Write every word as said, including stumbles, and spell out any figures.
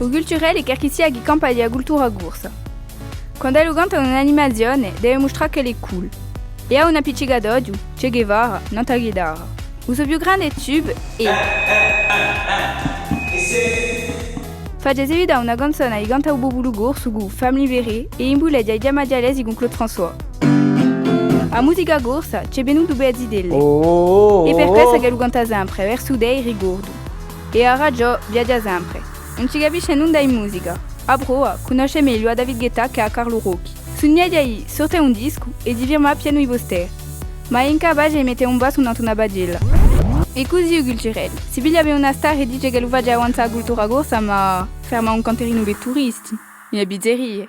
U culturellu hè qualchissia chì campa di a cultura corsa. Quand'ellu canta in un'animazione, deve mustrà ch'ellu hè cool. È hà una piccicata d'oghju, Che Guevara, nant'à a ghitarra. U so più grande tube hè Face seguità una canzona chì canta u populu corsu cù Fammi vede è imbuleghja i Diamadialesi cù Claude François. A musica corsa ci hè venutu per zitellu. È per quessa ch'ellu canta sempre, versu di i ricordi. È a radio viaghja sempre. Ùn ci capisce nunda in musica. A prova, cunnosce megliu à David Guetta chè à Carlo Rocchi. Sunneghja di sorte un discu è di firmà pienu di posteri. Ma hè incapace di mette un bassu nant'à una pagella. È cusì u culturellu. Si piglia per una star è dice ch'ellu face avanzà a cultura corsa, ma ferma un canterinu per turisti, in e pizzerie.